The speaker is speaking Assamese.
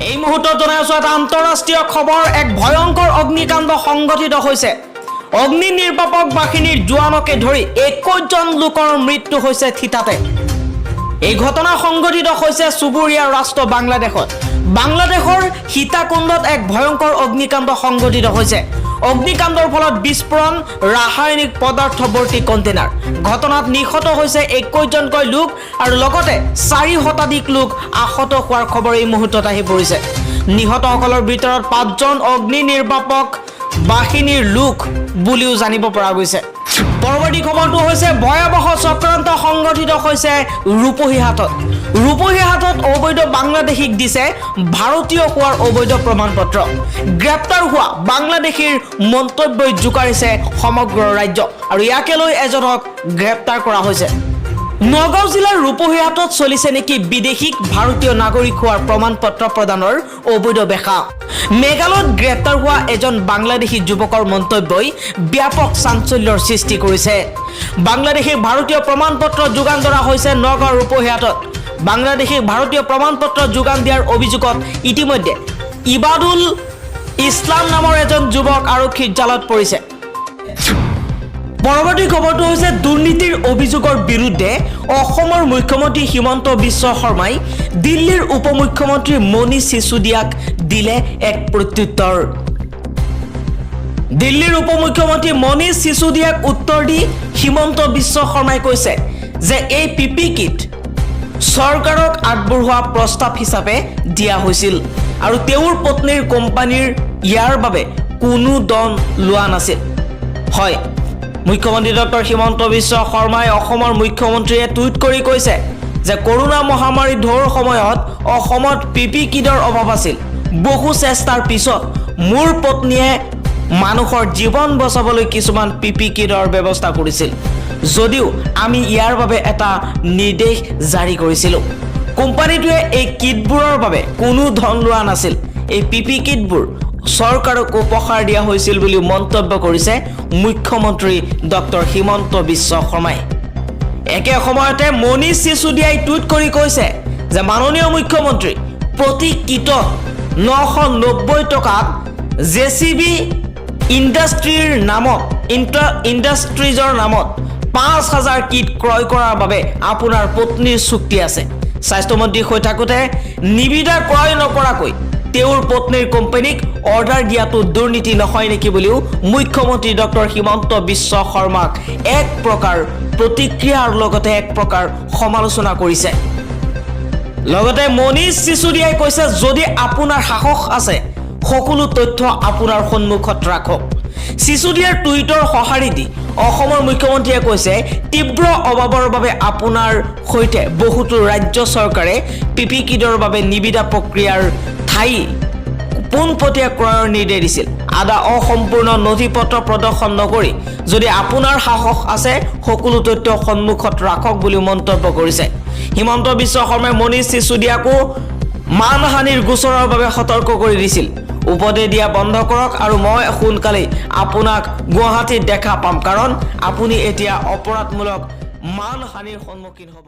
এই মুহূৰ্তত জনাই আছো এটা আন্তঃৰাষ্ট্ৰীয় খবৰ। এক ভয়ংকৰ অগ্নিকাণ্ড সংঘটিত হৈছে। অগ্নি নিৰ্বাপক বাহিনীৰ জোৱানকে ধৰি 21জন লোকৰ মৃত্যু হৈছে থিতাতে। এই ঘটনা সংঘটিত হৈছে চুবুৰীয়া ৰাষ্ট্ৰ বাংলাদেশত। বাংলাদেশৰ সীতাকুণ্ডত এক ভয়ংকৰ অগ্নিকাণ্ড সংঘটিত হৈছে। অগ্নিকাণ্ডৰ ফলত বিস্ফোৰণ ৰাসায়নিক পদাৰ্থ ভৰ্তি কণ্টেইনাৰ। ঘটনাত নিহত হৈছে 21জনকৈ লোক আৰু লগতে 4 শতাধিক লোক আহত হোৱাৰ খবৰ এই মুহূৰ্তত আহি পৰিছে। নিহতসকলৰ ভিতৰত পাঁচজন অগ্নি নিৰ্বাপক বাহিনীৰ লোক বুলিও জানিব পৰা গৈছে। পৰৱৰ্তী খবৰটো হৈছে, ভয়াৱহ চক্ৰান্ত সংঘটিত হৈছে ৰূপহীহাটত। ৰূপহীহাটত অবৈধ বাংলাদেশীক দিছে ভাৰতীয় হোৱাৰ অবৈধ প্ৰমাণপত্ৰ। গ্ৰেপ্তাৰ হোৱা বাংলাদেশীৰ মন্তব্যই জোকাৰিছে সমগ্ৰ ৰাজ্য আৰু ইয়াকে লৈ এজনক গ্ৰেপ্তাৰ কৰা হৈছে। নগাঁও জিলাৰ ৰূপহীহাটত চলিছে নেকি বিদেশীক ভাৰতীয় নাগৰিক হোৱাৰ প্ৰমাণ পত্ৰ প্ৰদানৰ অবৈধ বেহা? মেঘালয়ত গ্ৰেপ্তাৰ হোৱা এজন বাংলাদেশী যুৱকৰ মন্তব্যই ব্যাপক চাঞ্চল্যৰ সৃষ্টি কৰিছে। বাংলাদেশীক ভাৰতীয় প্ৰমাণ পত্ৰ যোগান ধৰা হৈছে নগাঁৱৰ ৰূপহীহাটত। বাংলাদেশীক ভাৰতীয় প্ৰমাণ পত্ৰ যোগান দিয়াৰ অভিযোগত ইতিমধ্যে ইবাদুল ইছলাম নামৰ এজন যুৱক আৰক্ষীৰ জালত পৰিছে। পৰৱৰ্তী খবৰটো হৈছে, দুৰ্নীতিৰ অভিযোগৰ বিৰুদ্ধে অসমৰ মুখ্যমন্ত্ৰী হিমন্ত বিশ্ব শৰ্মাই দিল্লীৰ উপ মুখ্যমন্ত্ৰী মনীষ চিছোদিয়াক দিলে এক প্ৰত্যুত্তৰ। দিল্লীৰ উপ মুখ্যমন্ত্ৰী মনীষ চিছোদিয়াক উত্তৰ দি হিমন্ত বিশ্ব শৰ্মাই কৈছে যে এই পিপি কিট চৰকাৰক আগবঢ়োৱা প্ৰস্তাৱ হিচাপে দিয়া হৈছিল আৰু তেওঁৰ পত্নীৰ কোম্পানীৰ ইয়াৰ বাবে কোনো ধন লোৱা নাছিল। হয়, মুখ্যমন্ত্ৰী ডক্টৰ হিমন্ত বিশ্ব শৰ্মাই, অসমৰ মুখ্যমন্ত্ৰীয়ে টুইট কৰি কৈছে যে কৰোণা মহামাৰী ঢৌৰ সময়ত অসমত পি কিটৰ অভাৱ আছিল। বহু চেষ্টাৰ পিছত মোৰ পত্নীয়ে মানুহৰ জীৱন বচাবলৈ কিছুমান পি কিটৰ ব্যৱস্থা কৰিছিল, যদিও আমি ইয়াৰ বাবে এটা নিৰ্দেশ জাৰি কৰিছিলোঁ। কোম্পানীটোৱে এই কিটবোৰৰ বাবে কোনো ধন লোৱা নাছিল। এই পি কিটবোৰ চৰকাৰক উপহাৰ দিয়া হৈছিল বুলি মন্তব্য কৰিছে মুখ্যমন্ত্ৰী ডক্টৰ হিমন্ত বিশ্ব শৰ্মাই। একে সময়তে মনীষ চিছোদিয়াই টুইট কৰি কৈছে যে মাননীয় মুখ্যমন্ত্ৰী, প্ৰতি কিটত 990 টকাত জেচিবি ইণ্ডাষ্ট্ৰীৰ নামত ইণ্ডাষ্ট্ৰিজৰ নামত 5000 কিট ক্ৰয় কৰাৰ বাবে আপোনাৰ পত্নীৰ চুক্তি আছে। স্বাস্থ্যমন্ত্ৰী হৈ থাকোঁতে নিবিদা ক্ৰয় নকৰাকৈ তেওঁৰ পত্নীৰ কোম্পানীক অৰ্ডাৰ দিয়াটো দুৰ্নীতি নহয় নেকি বুলিও মুখ্যমন্ত্ৰী ডক্টৰ হিমন্ত বিশ্ব শৰ্মাক এক প্ৰকাৰ প্ৰতিক্ৰিয়া আৰু লগতে এক প্ৰকাৰ সমালোচনা কৰিছে। লগতে মনীষ চিছোদিয়াই কৈছে, যদি আপোনাৰ সাহস আছে, সকলো তথ্য আপোনাৰ সন্মুখত ৰাখক। চিছোদিয়াৰ টুইটৰ সঁহাৰি দি অসমৰ মুখ্যমন্ত্ৰীয়ে কৈছে, তীব্ৰ অভাৱৰ বাবে আপোনাৰ সৈতে বহুতো ৰাজ্য চৰকাৰে পি কিটৰ বাবে নিবিদা প্ৰক্ৰিয়াৰ ঠাই পোনপটীয়া ক্ৰয়ৰ নিৰ্দেশ দিছিল। আধা অসম্পূৰ্ণ নথি পত্ৰ প্ৰদৰ্শন নকৰি যদি আপোনাৰ সাহস আছে, সকলো তথ্য সন্মুখত ৰাখক বুলি মন্তব্য কৰিছে। হিমন্ত বিশ্ব শৰ্মাই মনীষ চিছোদিয়াকো মানহানিৰ গোচৰৰ বাবে সতৰ্ক কৰি দিছিল। উপদেশ দিয়া বন্ধ কৰক আৰু মই সোনকালেই আপোনাক গুৱাহাটীত দেখা পাম, কাৰণ আপুনি এতিয়া অপৰাধমূলক মানহানিৰ সন্মুখীন হ'ব।